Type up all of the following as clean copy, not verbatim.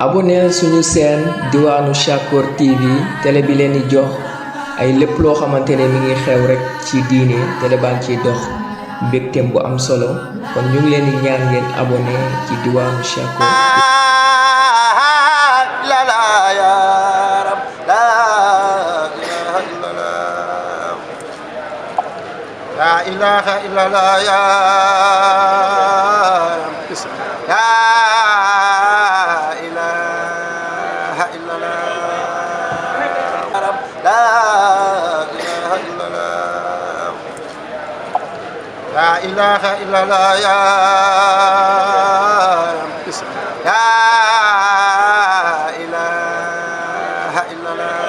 abonneel suñu chaîne diwaanu Shakor TV télé bi leen di jox ay lépp loo xamante ne mi ngi xew rek ci diine télé baa ngi ciy dox mbégteem bu am solo kon ñu ngi leen di ñaan ngeen abonné ci diwaanu Shakor. La ilaha illallah ya la ilaha illallah la ilaha illallah la ilaha illallah ya la ilaha illallah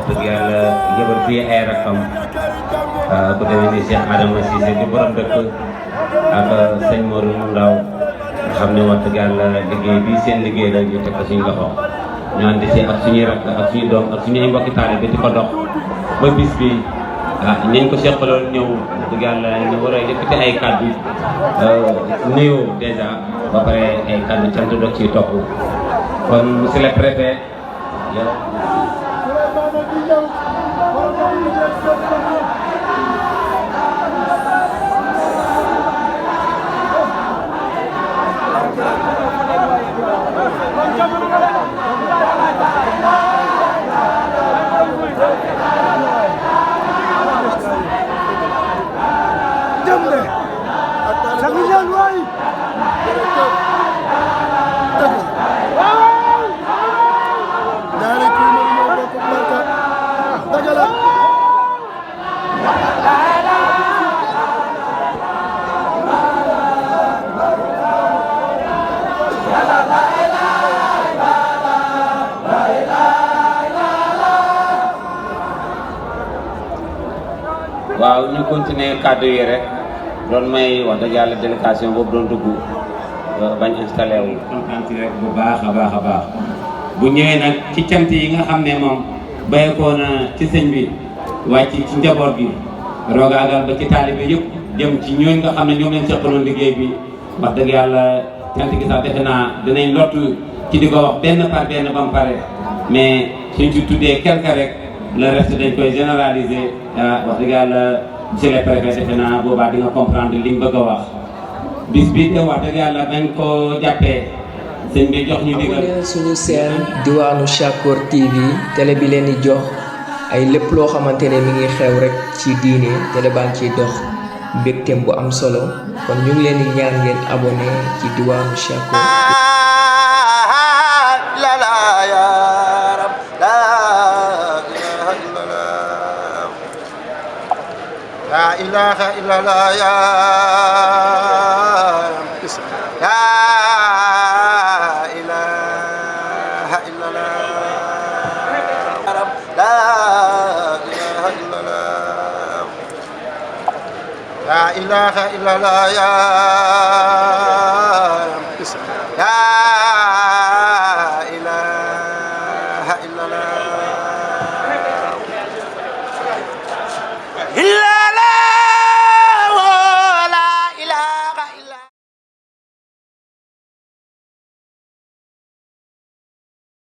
dëgg yàlla yëbal fii ay rakam ku demee ni Cheikh Adama Cissé di borom dëkk ak sëñ Modou Ndaw nga xam ne wax dëgg yàlla liggéey bii seen liggéey la ñu teg ko suñu loxo ñu ànd si ak suñuy rakk ak suñu doom ak suñuy mbokki taalibe di ko dox ba bis bi nañ ko seqaloon ñëw dëgg yàlla ñu war a yëkkati ay kàddu nuyoo dèjà ba pare ay kàddu cant doog ciy topp kon monsieur le préfet waaw ñu continuer kàddu yi rek doon may wax dëgg yàlla délégation boobu doon dugg bañ installé wu kontaan ci rek bu baax a baax a baax bu ñëwee nag ci cant yi nga xam ne moom bayekoo na ci sëñ bi wàcc ci njaboot bi roogaagal ba ci taalibe yëpp jëm ci ñooñ nga xam ne ñoom leen seqaloon liggéey bi wax dëgg yàlla cant gi sax defe naa dinañ lottu ci di ko wax benn par benn ba mu pare mais suñ ci tuddee quelque rek le reste dañ koy généraliser wax dëgg yàlla monsieur le préfet defe naa boobaa di nga comprendre li nga bëgg a wax bis bi te wax dëgg yàlla bañ ko jàppee sëñ bi jox ñu digal leen suñu seen diwaanu Shakor TV télé bi leen di jox ay lépp loo xamante ne mi ngi xew rek ci diine télé baa ngi ciy dox mbégteem bu am solo kon ñu ngi leen di ñaan ngeen abonné ci diwaanu Shakor la la ya rab la لا إله إلا الله يا لا إله إلا الله لا إله إلا الله لا إله إلا الله يا